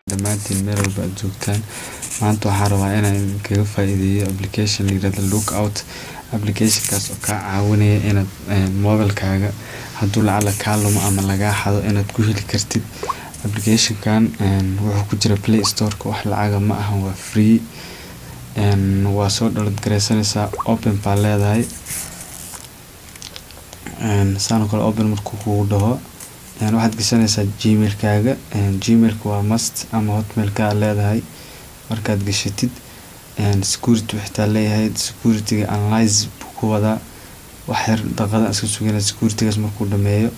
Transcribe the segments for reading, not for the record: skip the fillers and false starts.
Dhammaantiin meel walba aad joogtaan. Maanta waxaan rabaa inaan kaga faa'iideeyo application la yiraahdo Lookout. Applicationkaas oo kaa caawinaya inaad mobilkaaga hadduu lacala kaa lumo ama lagaa xado inaad ku heli kartid. Applicationkan wuxuu ku jira Play Store-ka, wax lacaga ma aha, waa free. Waa soo download gareysanaysaa, open baa leedahay. Saan oo kale open markuu kugu dhaho, waxaad gashanaysaa Gmail-kaaga. Gmail-ka waa must, ama Hotmail-ka aad leedahay. Markaad gashatid, security xitaa leeyahay, security-ga analyze buu ku wadaa. Wax yar daqiiqada iska sugayna, security-gaas markuu dhameeyo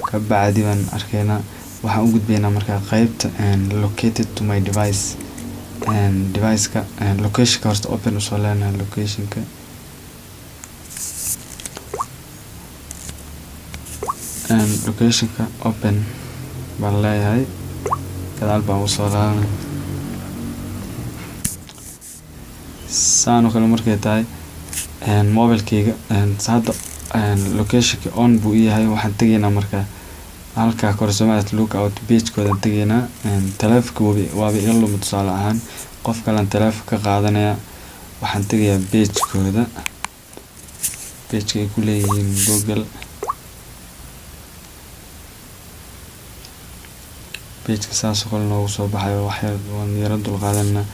ka bacdi baan arkaynaa. Waxaan u gudbaynaa markaa qaybta locate to my device. Device-ka location-ka horta open usoo leenahay location-ka. Location-ka open baan leeyahay, gadaal baan usoo laabanay. Saan oo kale markay tahay, mobilkayga hadda location-ka on buu yahay. Waxaan tegaynaa markaa halkaa kore, Somalia Lookout page-koodan tegaynaa. Taleefanka waaba iga lumay, tusaale ahaan qof kale taleefon ka qaadanaya. Waxaan tegayaa page-kooda, page-ka ay ku leeyihiin Google. Page-ka saas oo kale noogu soo baxayo, wax yar waan yara dul qaadanaa.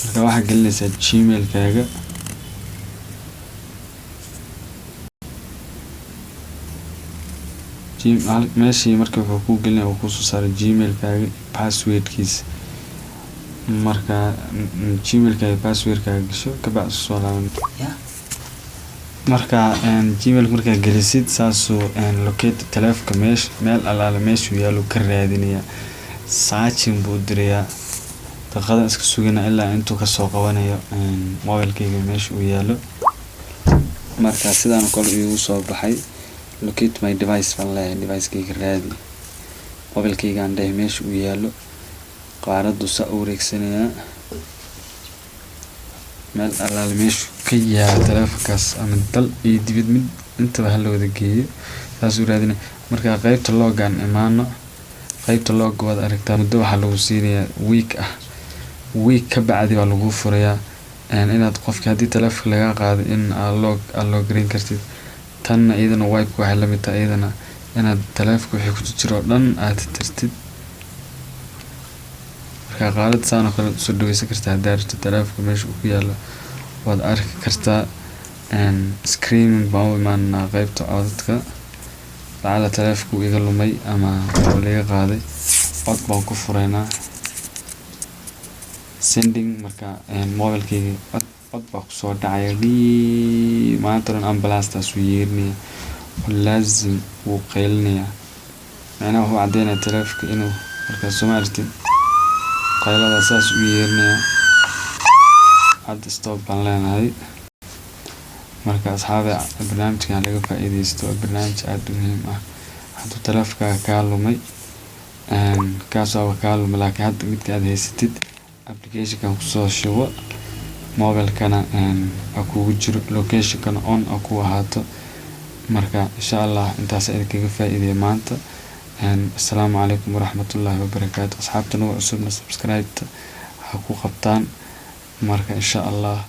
Marka waxaad gelinaysaa Gmail-kaaga. Meeshii marka wuxuu kuu gelinaya, uu kusoo saaray Gmail-kaaga password-kiisa. Marka Gmail-kaaga password-kaaga gasho, kabacdi soo laaban. Marka Gmail markaa gelisid, saasuu locate taleefanka meesha meel alaale meeshuu yaalo ka raadinaya, searching buu dirayaa. Daqiiqadan iska sugina ilaa intuu kasoo qabanayo mobilkayga meesha uu yaalo. Marka sidaan oo kale iigu soo baxay, locate my device baan leeyahay, device-kayga raadi, mobilkaygaan dhahay meesha uu yaalo. Qaaradu saa u wareegsanayaa, meel allaale meeshu ka yaalo taleefankaas, ama dal iyo dibad mid intaba hala wada geeyo, saasuu raadinaya. Marka qaybta lock-gaan imaano. Qaybta lock waad aragtaa, muddo waxaa lagu siinayaa week ah. Week ka bacdi baa lagu furayaa inaad qofki haddii taleefanka lagaa qaado in aad lock aad lock gareyn kartid. Tanna iyadana wipe waxay la mid tahay, iyadana inaad taleefanka wixii ku jiro oo dhan aad tirtirtid. Marka qaalad saan oo kale usoo dhaweysan kartaa haddaa rabtid, taleefanka meesha uu ku yaalo waad arki kartaa. Screening baan u imaanaa, qaybta codadka. Lacala taleefanka uu iga lumay ama waa laga qaaday, cod baan ku furaynaa, sending. Marka mobilkayga cod baa kusoo dhacaya, rii maanta dhan ambulance-taas wuu yeerinaya, laazim wuu qaylinayaa. Macnaha wuxuu caddeynaya taleefanka inuu markaa soo ma aragtid qaylada saas u yeerinaya. Hadda stop baan leenahay. Marka asxaabi, barnaamijkan laga faa'iideysto, waa barnaamij aad u muhiim ah. Hadduu taleefankaaga kaa lumay, kaas waaba kaa lumay, laakiin hadda midka aad haysatid applicationkan kusoo shubo, mobilkana ha kugu jiro, locationkana on ha ku ahaato. Marka insha Allah intaas idinkaga faa'iideeya maanta. Assalaamu calaykum waraxmatullaahi wabarakaatu. Asxaabta nagu cusubna subscribe-ta ha ku qabtaan. Marka insha Allah.